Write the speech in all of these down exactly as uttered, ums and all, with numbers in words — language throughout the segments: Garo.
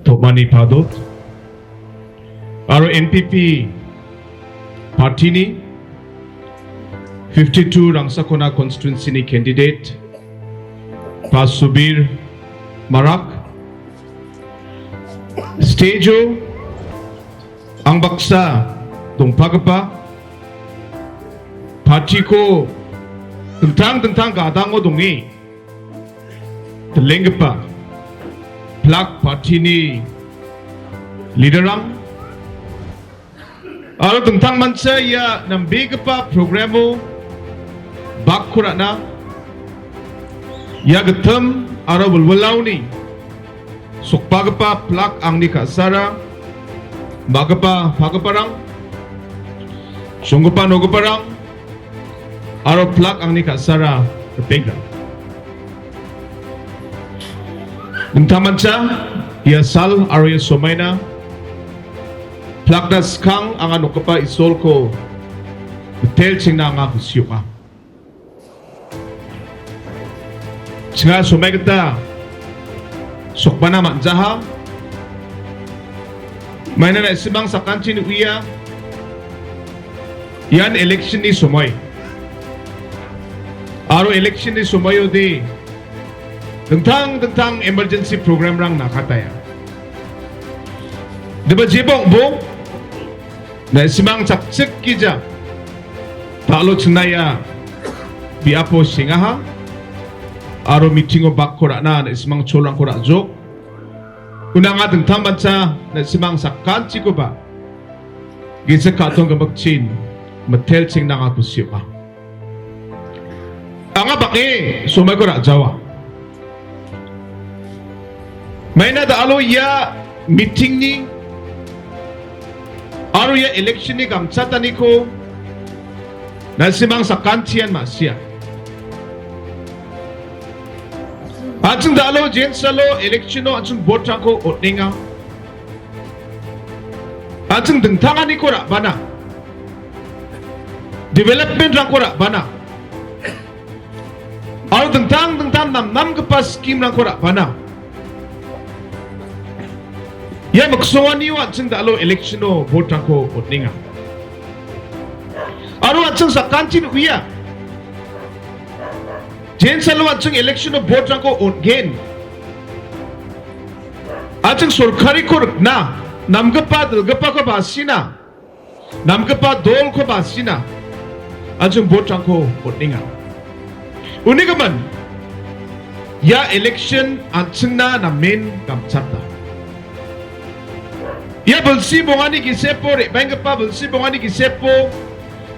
Tomani Padot aro N P P party-ni fifty-two Rangsakona constituency-ni candidate Pa Subir Marak, stage-o angbaksa dongpagipa, party-ko dingtang dingtang gadango donge dilenggipa Plak party-ni leader-rang aro dingtangmancha ia nambegipa program-o bakko ra·na ia gittim aro wilwilaoni sokbagipa Plak angni ka·sara, ma·gipa pagiparang, songgipa nogiparang, aro Plak angni ka·sara ripengrang. Dingtangmancha ia sal aro ia somaina Plakna skang anga nokgipa Isolko mitelchengna anga kusi ong·a. Chinga somai gita sokbana man·jaha. Maina na·simang sakantin uia ian election-ni somoi. Aro election-ni somoiode dingtang dingtang emergency program-rang nakataia. Diba jebong bo na·simang chakchik gija. Dal·o chingnaia biapo sengaha aro meeting-o bakko ra·na na·simang cholrangko ra·jok. Unanga dingtangmancha na·simang sakantikoba gisik ka·tong gimikchin mitelchengna anga kusi ong·a. Anga bang·e somaiko ra·jawa. Maina da·alo ia meeting-ni aro ia election-ni gamchataniko na·simang sakantian ma·sia. An·ching da·alo jensalo election-o an·ching vote-rangko on·enga. An·ching dingtanganiko ra·bana. Development-rangko ra·bana. Aro dingtang dingtang namnamgipa scheme-rangko ra·bana. Ia miksonganio an·ching da·alo election-o vote-rangko on·enga. Aro an·ching sakantin uia. Jensalo an·ching election-o vote-rangko on·gen. An·ching sorkariko rikna, namgipa dilgipako basina, namgipa dolko basina, an·ching vote-rangko on·enga. Unigimin, ia election an·chingna namen gamchata. Ia bilsi bongani gisepo, re·baenggipa bilsi bongani gisepo,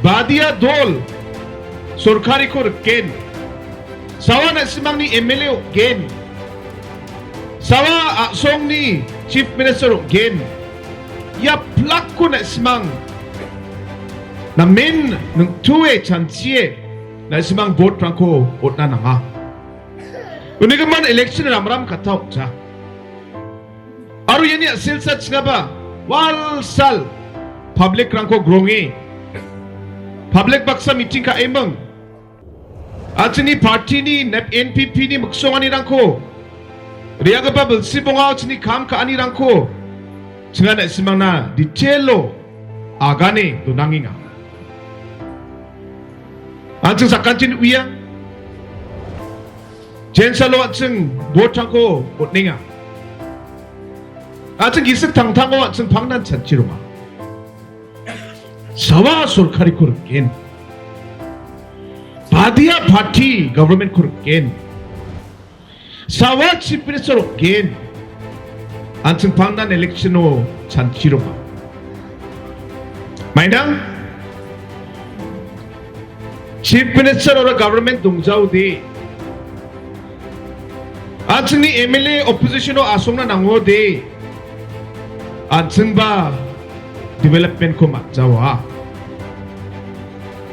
badia dol sorkariko rikgen. Sawa na·simangni M L A ong·gen. Sawa a·songni Chief Minister ong·gen. Ia plakko na·simang namen ningtue chanchie na·simang vote-rangko on·na nanga. Unigimin election ramram katta ong·ja. Aro iani a·selsa chingaba, walsal public-rangko gronge. Public baksa meeting ka·eming. An·chingni party-ni, N P P-ni miksonganirangko, re·anggipa bilsi bongao chingni kam ka·anirangko, chinga na·simangna detail-o agane donangenga. An·ching sakantin uia. Jensalo an·ching vote-rangko on·enga. An·ching gisik tangtango an·ching pangnan chanchironga. Sawa sorkariko rikgen. Badia party government-ko rikgen. Sawa Chief Minister rikgen. An·ching pangnan election-o chanchironga. Maina? Chief Minister aro government dongjaode. An·chingni M L A opposition-o asongna nangode. An·chingba development-ko man·jawa.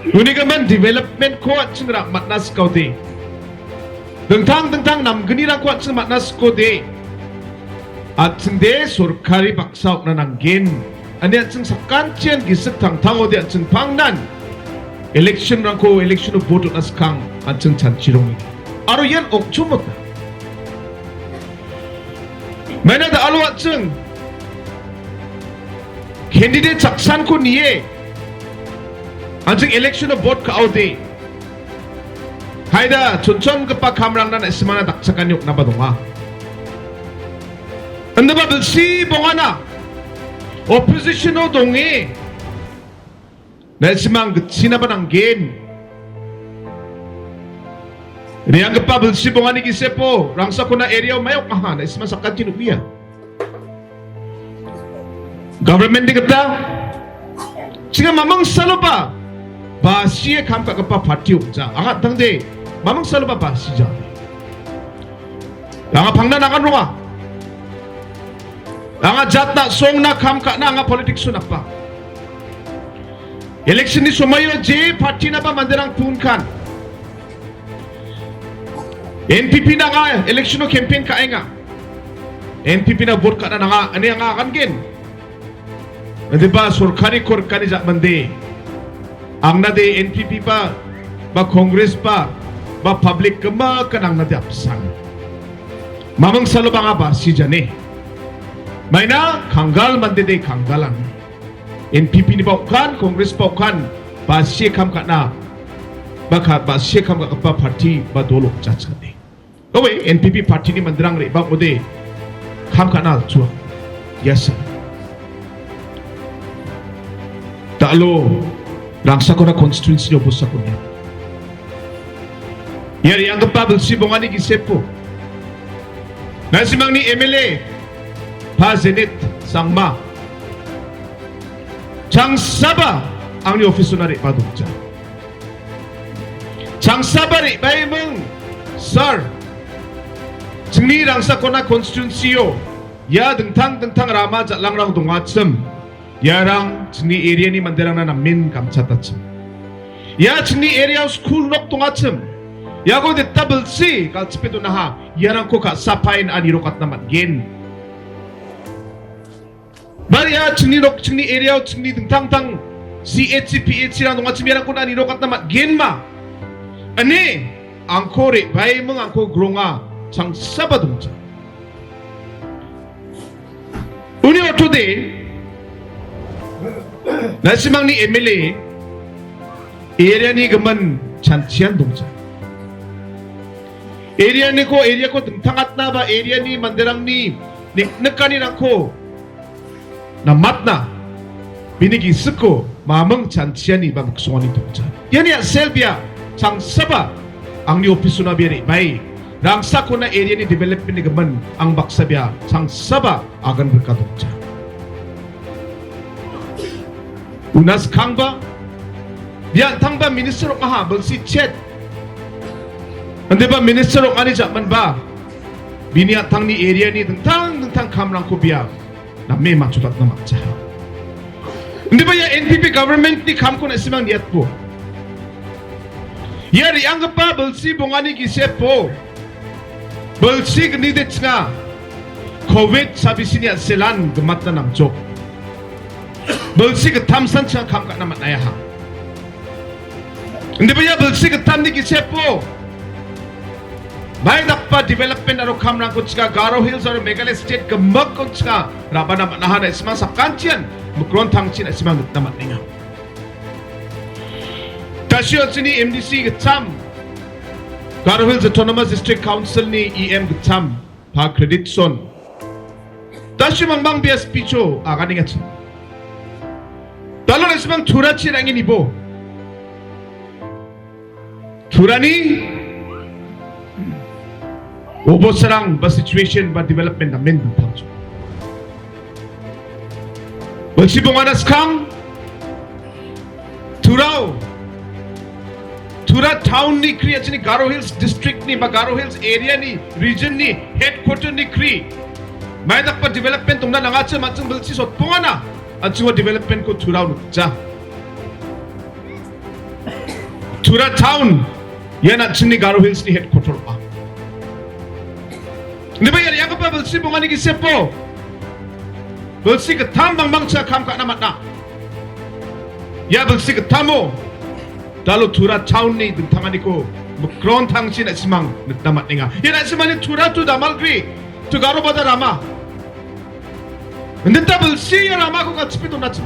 Unigimin development-ko an·ching ra-, man·na sikode. Dingtang dingtang namgnirangko an·ching man·na sikode. An·chingde sorkari baksa ong·na nanggen. Ine an·ching sakantian gisik tangtangode an·ching pangnan election-rangko, election-o vote on·na skang an·ching chanchironge. Aro ian ong·chongmota. Maina da·alo an·ching candidate saksanko nie an·ching election-o vote ka·ode, haida chonchongipa kamrangna na·simangna dakchakani oknaba donga. Indiba bilsi bongana opposition-o donge na·simang gitchinaba nanggen. Re·anggipa bilsi bongani gisepo Rangsakona area-o mai okmaha, na·simang sakantin uia. Government-ni gita, chiga mamang saloba, basie kam ka·gipa party ong·ja. Anga tangde, mamang saloba basija. Anga pangna nagan ronga. Anga jatna, songna, kam ka·na, anga politics-o napa. Election-ni somoio je party-naba manderang punkan. N P P-na anga election-o campaign ka·enga. N P P-na vote ka·na nanga, ine anga agangen. Indiba sorkari korkani ja·mande. Angnade N P P ba, ba Congress ba, ba public gima ka angnade apsan. Mamang salo banga basi jane. Maina kanggal mandede kanggalan. N P P-ni ba okkan, Congress ba okkan, basie kam ka·na, ba ka-, basie kam ka·gipa party ba dolok jachane. Owe, N P P party-ni manderang re·bang ode kam ka·na chua. Yes, sir. Da·alo Rangsakona constituency-ni obosako nia. Ia re·anggipa bilsi bongani gisepo. Na·simangni M L A, Pa Janet Sangma. Changsaba angni office-ona re·baa dongja. Changsaba re·baiming, sir. Chingni Rangsakona constituency-o ia dingtang dingtang rama jal·angrang dongachim. Iarang chingni area-ni manderangna namen gamchatachim. Ia chingni area-o skul nok dongachim. Iako dita bilsi galchipe donaha. Iarangko ka·sapain ani rokatna man·gen. Bari ia chingni nok, chingni area-o, chingni dingtang dingtang C H C, P H C-rang dongachim iarangkon ani rokatna man·genma. Ine angko re·baiming angko gronga changsaba dongja. Uni ortode, na·simangni M L A area-ni gimin chanchian dongja. Area-niko, area-ko dingtangatna ba area-ni manderangni nik-, nikanirangko namatna, bini gisiko maming chanchiani ba miksongani tongcha. Iani a·sel bia changsaba angni office-ona bia re·bae, Rangsakona area-ni development-ni gimin ang baksa bia changsaba agan rika tongcha. Una skangba, bia an·tangba minister ong·aha, bilsi chet. Indiba minister ong·ani ja·manba, bini an·tangni area-ni dingtang dingtang kamrangko bia name matchotatna man·jaha. Indiba ia N P P government-ni kamko na·simang niatbo. Ia re·anggipa bilsi bongani gisepo bilsi gnide chinga covid sabisini a·selan gimatna namjok. Bilsi gittamsan chinga kam ka·na man·aiaha. Indiba ia bilsi gittamni gisepo mai dakgipa development aro kamrangko chinga Garo Hills aro Meghalaya state gimikkon chinga rabana man·aha na·simang sakantian mikron tangchin na·simang nikna man·enga. Tasio chini M D C gittam, Garo Hills Autonomous District Council-ni E M gittam, Pa Creditson. Tasio mangbang bia speech-o aganengachi. Dalo na·simang Turachi ra·engen ibo. Turani obosarang ba situation ba development namen dingtangcho. Bilsi bongana skang Turao, Tura town-ni kri, achini Garo Hills district-ni ba Garo Hills area-ni, region-ni headquarter-ni kri. Mai dakgipa development dongna nangachim, an·ching bilsi sotbongana, an·chingba development-ko Turao nukja. Tura town, ian an·chingni Garo Hills-ni headquarter ong·a. Indiba ia re·anggipa bilsi bongani gisepo bilsi gittam bangbangcha kam ka·na man·a. Ia bilsi gittamo dalo Tura town-ni dingtanganiko mikron tangchi na·simang nikna man·enga. Ia na·simani Tura to Damalgri to Garo Bazar rama. Indita bilsi ia ramako galchipe donachim.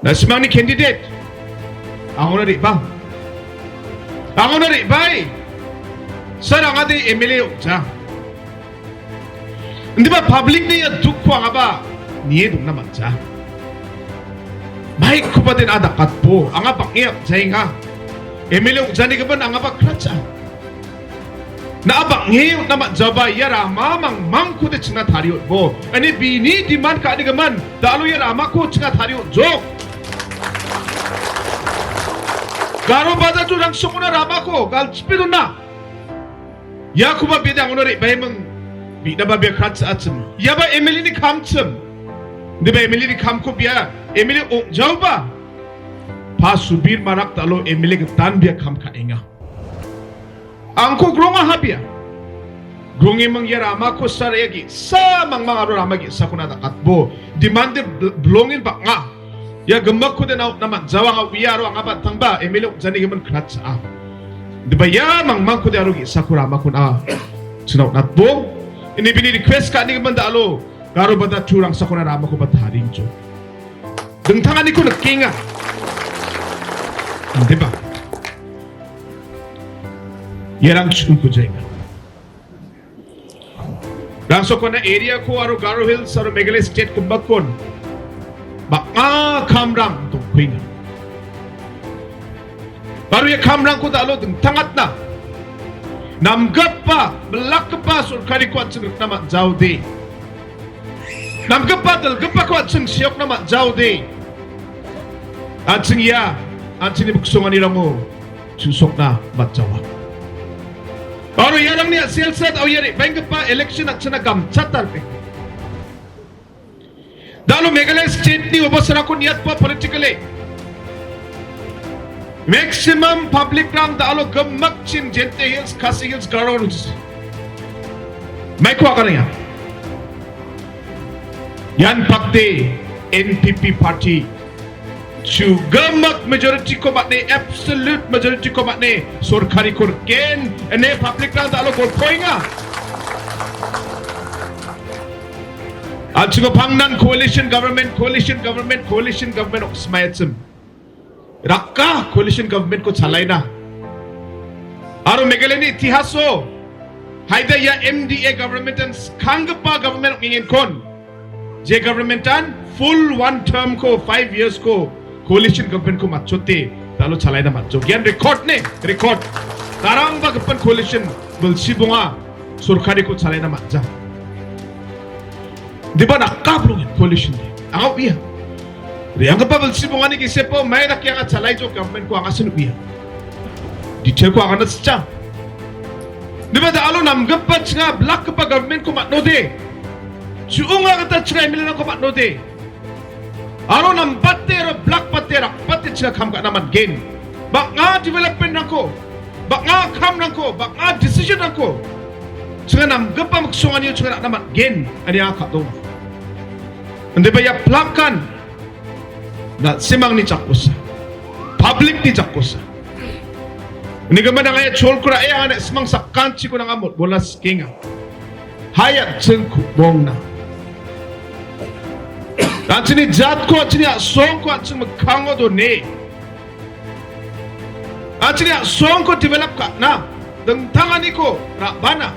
Na·simangni candidate, angona re·bang. Angona re·bae. Sir, angade M L A ong·ja. Indiba public-ni ia dukko angaba nie dongna man·ja. Maikoba den a dakatbo, anga bang·e ong·jaenga. M L A ong·janigimin angaba kratcha. Na·a bang·e on·na man·jaba ia rama mangmangkode chingna tariotbo. Ine bini demand ka·nigimin da·alo ia ramako chingna tariotjok. Garo Bazar to Rangsokona ramako galchipe dona. Iakoba bia angona re·baiming. Bi·naba bia kratcha achim. Iaba M L A-ni kamchim. Diba M L A-ni kamko bia M L A ong·jaoba. Pa Subir Marak da·alo M L A gitan bia kam ka·enga. Angko gronga habia. Grongeming ia ramako sir ia ge·sa mangmang aro rama ge·sakona dakatbo. Demand-de bl-, blongin bang·a. Ia gimikkode na on·na man·jawa anga uia aro angaba an·tangba M L A ong·janigimin kratcha. Diba ia mangmangkode aro ge·sako ramakona chingna on·atbo. Ine bini request ka·nigimin da·alo Garo Bazar to Rangsokona ramakoba tariengjok. Dingtanganiko nikenga. Indiba. Iarang chingkujaenga. Rangsokona area-ko aro Garo Hills aro Meghalaya state gimikkon bang·a kamrang dongkuenga. Aro ia kamrangko da·alo dingtangatna namgipa, bilakgipa sorkariko an·ching rikna man·jaode. Namgipa dilgipako an·ching seokna man·jaode. An·ching ia, an·chingni miksonganirango chusokna man·jawa. Aro iarangni a·selsa da·o ia re·baenggipa election an·chingna gamchatna ripeng. Da·alo Meghalaya state-ni obosarako niatba politically. Maximum public-rang da·alo gimikchin Jaintia Hills, Khasi Hills, Garo Hills. Maiko aganenga. Ian pakde N P P party chu gimik majority-ko man·e, absolute majority-ko man·e, sorkariko riken, ine public-rang da·alo golpoenga. An·chingko pangnan coalition government, coalition government, coalition government ong·smaechim. Rakka coalition government-ko chalaina. Aro Meghalayani itihaso, haida ia M D A government-an skanggipa government ong·engenkon. Je government-an full one term-ko, five years-ko coalition government-ko matchote, da·alo chalaina man·jok. Ian record-ni, record. Tarangba gipin coalition bilsi bonga sorkariko chalaina man·ja. Diba nakkabrongin coalition-de. Anga uia. Re·anggipa bilsi bongani gisepo mai dake anga chalaijok government-ko anga sin uia. Detail-ko anga na sitjang. Diba da·alo namgipa chinga bilakgipa government-ko man·ode. Chu·onga gita chinga M L A-rangko man·ode. Aro nambate aro bilakbate rakbate chinga kam ka·na man·gen. Bang·a development-rangko, bang·a kamrangko, bang·a decision-rangko chinga namgipa miksonganio chinga ra·na man·gen, ine anga ka·donga. Indiba ia bilak-an na·simangni jakkosa, public-ni jakkosa. Unigimin anga ia cholko ra·e anga na·simang sakantikon anga motmotna sikenga. Hai an·ching ku·bongna. An·chingni jatko, an·chingni a·songko an·ching mikkango done. An·chingni a·songko develop ka·na, dingtanganiko ra·bana.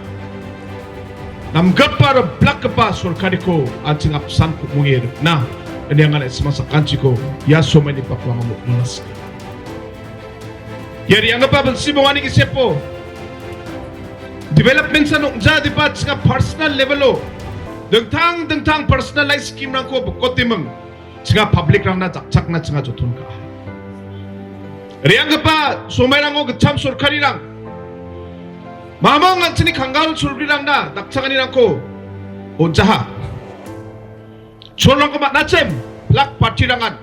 Namgipa aro bilakgipa sorkariko an·ching apsan ku·monge rikna. Ine anga na·simang sakantiko ia somaini bako anga motmotna sika. Ia re·anggipa bilsi bongani gisepo development-san ong·jadiba chinga personal level-o dingtang dingtang personalized scheme-rangko bokoteming chinga public-rangna jakchakna chinga joton ka·a. Re·anggipa somairango gitcham sorkarirang mamung an·chingni kangal sorkarirangna dakchanganirangko on·jaha. Cholrangko man·achim, bilak party-rangan.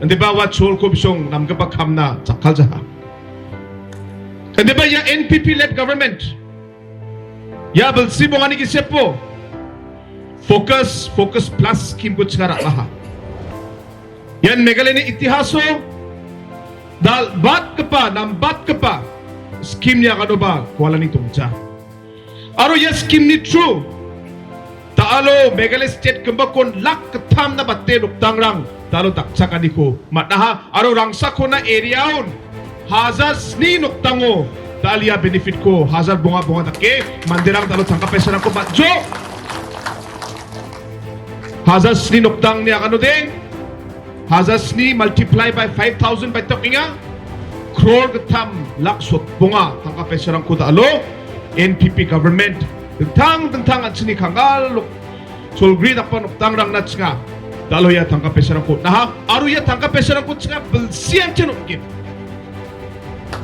Indiba ua cholko bisong namgipa kamna jakkaljaha. Indiba ia N P P led government. Ia bilsi bongani gisepo. Focus, Focus Plus scheme-ko chinga ra·aha. Ian Meghalayani itihaso dal·batgipa, nambatgipa scheme-ni aganoba gualani dongja. Aro ia scheme-ni through, da alo Meghalaya state gimbakon lak gittamna bate nokdangrang da·alo dakchakaniko man·aha. Aro Rangsakona area-on hajar sni nokdango da·alia benefit-ko hajar bonga bonga dake manderang da·alo tangka paisarangko man·jok. Hajar sni nokdangni aganode, hajar sni multiply by five thousand baitokenga, crore gittam lak sotbonga tangka paisarangko da·alo N P P government dingtang dingtang an·chingni kangal lok-, cholgri dakgipa nokdangrangna chinga da·alo ia tangka paisarangko on·aha, aro ia tangka paisarangko chinga bilsiantian on·gen.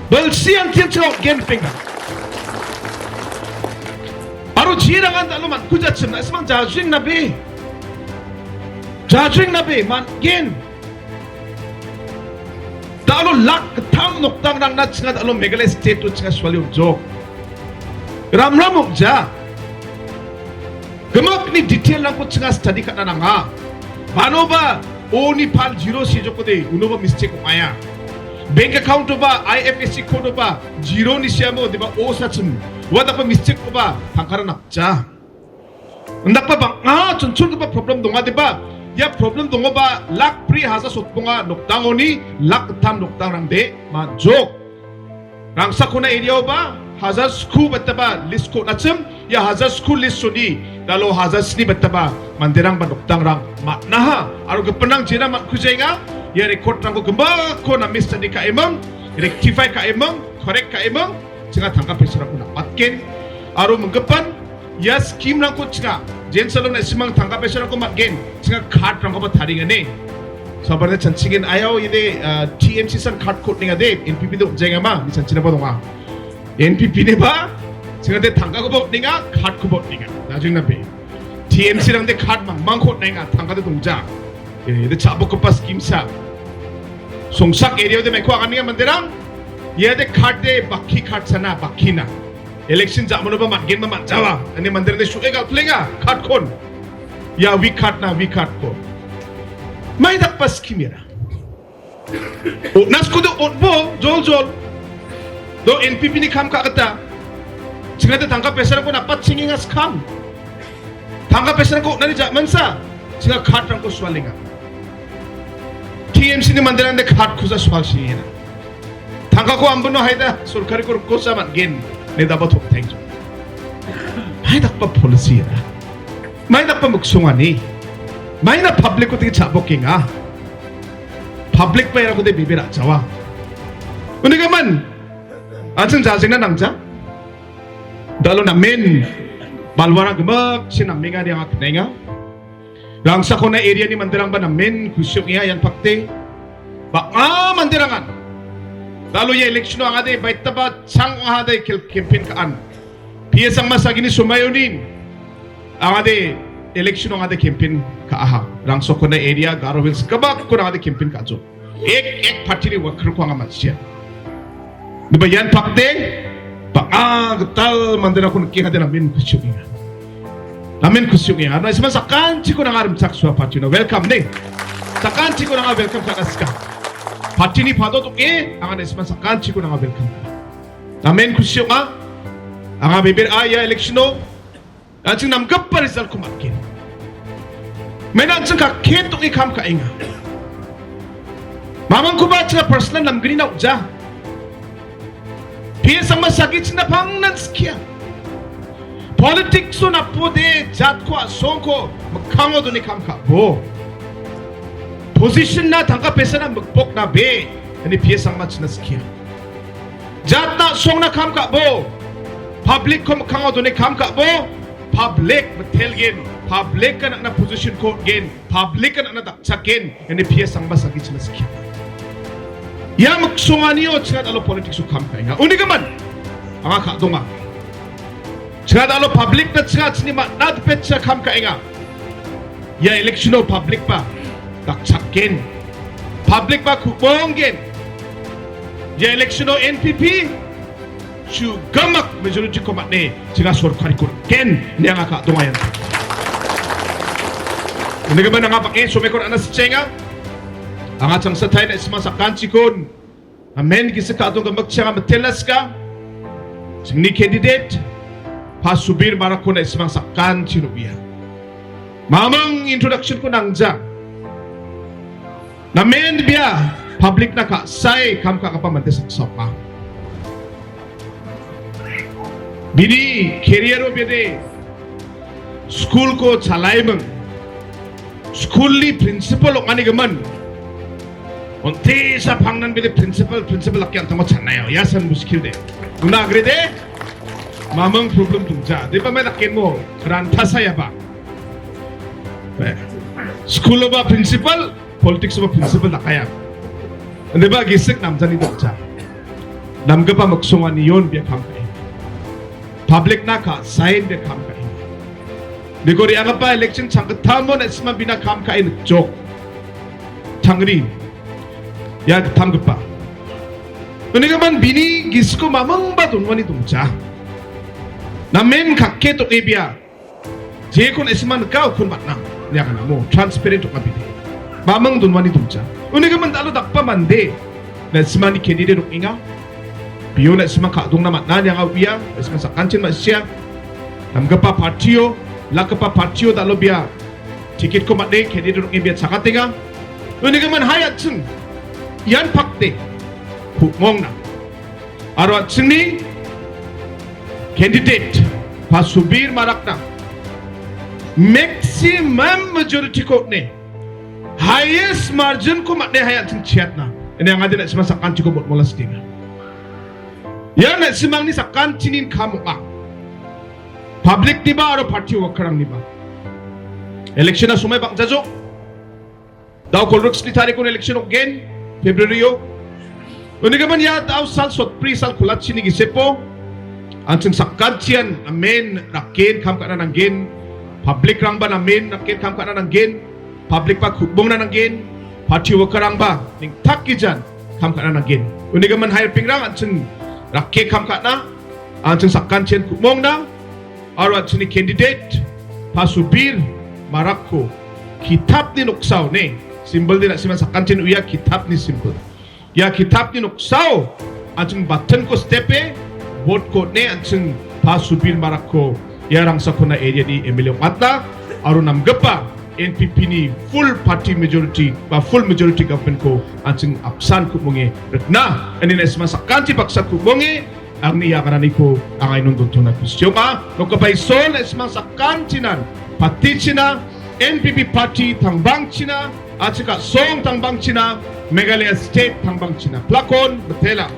Bilsiantian chinga on·gen penga. Aro chirangan da·alo man·kujachimna, ismang jajring nabe. Jajring nabe, man·gen. Da·alo lak gittam nokdangrangna chinga da·alo Meghalaya state-o chinga suali on·jok. Ramram ong·ja. Gimikni detail-rangko chinga study ka·na nanga. Manoba O-ni pal zero sejokode, unoba mistake ong·aia. Bank account-oba, I F S C code-oba zero-ni seamo, deba O sachim. Ua dakgipa mistake-oba tangkara napja. Indakgipa bang·a chonchongipa problem donga, deba? Ia problem dongoba, lak bri hajar sotbonga nokdangoni lak gittam nokdangrangde man·jok. Rangsakona area-oba hajar sku bataba list-ko on·achim, ia hajar sku list-oni da·alo hajar sni bataba manderangba nokdangrang man·aha. Aro gipinrang jena man·kujaenga, ia record-rangko gimbako name study ka·eming, rectify ka·eming, correct ka·eming, chinga tangka paisarangko napbatgen. Aro minggipan ia scheme-rangko chinga, jensalo na·simang tangka paisarangko man·gen, chinga card-rangkoba tarienga ine. Sabarna chanchingen ayao ide, ah, T M C san card-ko on·enga de, N P P de on·jaenga ma, ine chanchinaba donga. N P P-niba, chingade tangkakoba on·enga, card-koba on·enga. Jajring nabe. T M C-rangde card mangmangko on·enga, tangkade dongja. Eh, ide cha·bokgipa scheme-sa. Songsak area-ode maiko aganenga manderang, iade card-de bakki card sana, bakkina. Election ja·manoba man·genba man·jawa. Ane manderangde su·e gal·plenga, card-kon. Ia we card na, we card-ko. Mai dakgipa scheme iara. On·a skode on·bo, jol jol. Do N P P-ni kam ka·gita. Chingade tangka paisarangko napbatchengenga skang. Tangka paisarangko on·ani ja·mansa, chinga card-rangko sualenga. T M C-ni manderangde card-kosa sualsengengena. Tangkako ambono haida, sorkariko rikkosa man·gen, ine daba topteng. Mai dakgipa policy-ra. Mai dakgipa miksongani. Maina public-ko teng·e cha·bokenga. Public-ba iarangkode bebe ra·jawa. Unigimin, an·ching jajingna nangja. Da·alo namen balwarang gimikchi namenga ine anga kni·enga. Rangsakona area-ni manderangba namen kusi ong·enga ian pakte. Bang·a manderangan da·alo ia election-o angade baitaba chang ong·ahade kel-, campaign ka·an. P A Sangmasagini somaionin angade election-o angade campaign ka·aha. Rangsakona area, Garo Hills, gibakkon angade campaign ka·ajo. Ek, ek party-ni worker-ko anga man·sia. Diba ian pakte, bang·a gital manderangko nikengade namen kusi ong·enga. Namen kusi ong·enga. Aro na·simang sakantikon anga rimchaksoa party-ona. Welcome, ne? Sakantikon anga welcome ka·na sika. Party-ni padot ong·e, anga na·simang sakantikon anga welcome. Namen kusi ong·a. Anga bebe ra·a ia election-o. An·ching namgipa result-ko man·gen. Maina an·ching kaket ong·e kam ka·enga. Mamangkoba an·chingna personal namgnina ong·ja. P A Sangmasagi an·chingna pangnan skia. Politics-o napode jatko a·songko mikkango done kam ka·bo. Position-na tangka paisana mikbokna be, ine P A Sangma an·chingna skia. Jatna a·songna kam ka·bo. Public-ko mikkango done kam ka·bo. Public mitelgen. Public-na nang·na position-ko on·gen. Public-na nang·na dakchaken. Ine P A Sangmasagi an·chingna skia. Ia miksonganio chinga da·alo politics-o kam ka·enga. Unigimin. Anga ka·donga. Chinga da·alo public-na chinga chini man·na dipetsa kam ka·enga. Ia election-o public-ba dakchaken. Public-ba ku·bonggen. Ia election-o N P P chu gimak majority-ko man·e chinga sorkariko rikgen ine anga ka·donga ian. Unigimin anga bang·en somaiko ra·na sikjaenga. Anga changsatai na·simang sakantikon. Amen, gisik ka·dong gimikchi anga mitela sika. Chingni candidate, Pa Subir Marakkon na·simang sakantin on·a. Mamang introduction-ko nangja. Namen bia public-na ka·sae kam ka·gipa mande saksa ong·a. Bini career-o bede school-ko chalaiming. School-ni principal ong·anigimin. Ontisa pangnan bede principal, principal lake an·tangko chanaio. Ia san muskil de. Una agrede? Mamang problem dongja. Deba mai lake mo ranta saya ba. School-o ba principal, politics-o ba principal dakaya. Deba gisik namjani dongja. Namgipa miksonganion bia kam ka·e. Public-na ka·saen bia kam ka·e. Biko re·anggipa election changkittamon na·sima bina kam ka·e nikjok. Tangri. Ia gittamgipa. Unigimin bini gisiko mamangba donwani dongja. Namen kake toke bia. Jekon na·sima nika ukon matna. Niaga namo. Transparent ong·a bide. Mamang donwani dongja. Unigimin dalo dakpa mande. Na·simani candidate ong·enga. Bio na·sima ka·dongna man·a nianga uia. Na·sima sakantin ma·sia. Namgipa partio, lakgipa partio dalo bia. Ticket-ko man·e candidate ong·e bia chakatenga. Unigimin hai an·ching. Ian pakde. Ku·mongna. Aro an·chingni candidate, pa Subir Marakna maximum majority-ko on·e, highest margin-ko man·e hai an·ching chiatna. Ini angade na·sima sakantiko botmola sidenga. Ia na·simangni sakantinin kam ong·a. Public-niba aro party worker-rangniba. Election-na somai bang·jajok. Dao kolgrik sni tarikon election ong·gen, February-o. Unigimin ia dao sal sotbri sal kolachini gisepo. An·ching sakantian namen rakken kam ka·na nanggen. Public-rangba namen rakken kam ka·na nanggen. Public-ba ku·mongna nanggen. Party worker-rangba ningtak gijan kam ka·na nanggen. Unigimin hai ripengrang an·ching rakke kam ka·na. An·ching sakantian ku·mongna. Aro an·chingni candidate, pa Subir Marakko, kitapni noksao, ne, symbol de na·sima sakantin uia kitapni symbol. Ia kitapni noksao, an·ching button-ko stepe, vote-ko ne, an·ching pa Subir Marakko, ia Rangsakona area-ni M L A ong·atna, aro namgipa N P P-ni full party majority, ba full majority government-ko an·ching apsan ku·monge rikna, ani na·sima sakanti baksa ku·monge, angni iagraniko angainon dontona kusi ong·a. Nokgipa Isol na·simang sakantinan, patichina, N P P party tangbangchina, achika song tangbangchina, Meghalaya state tangbangchina. Plakon, betela.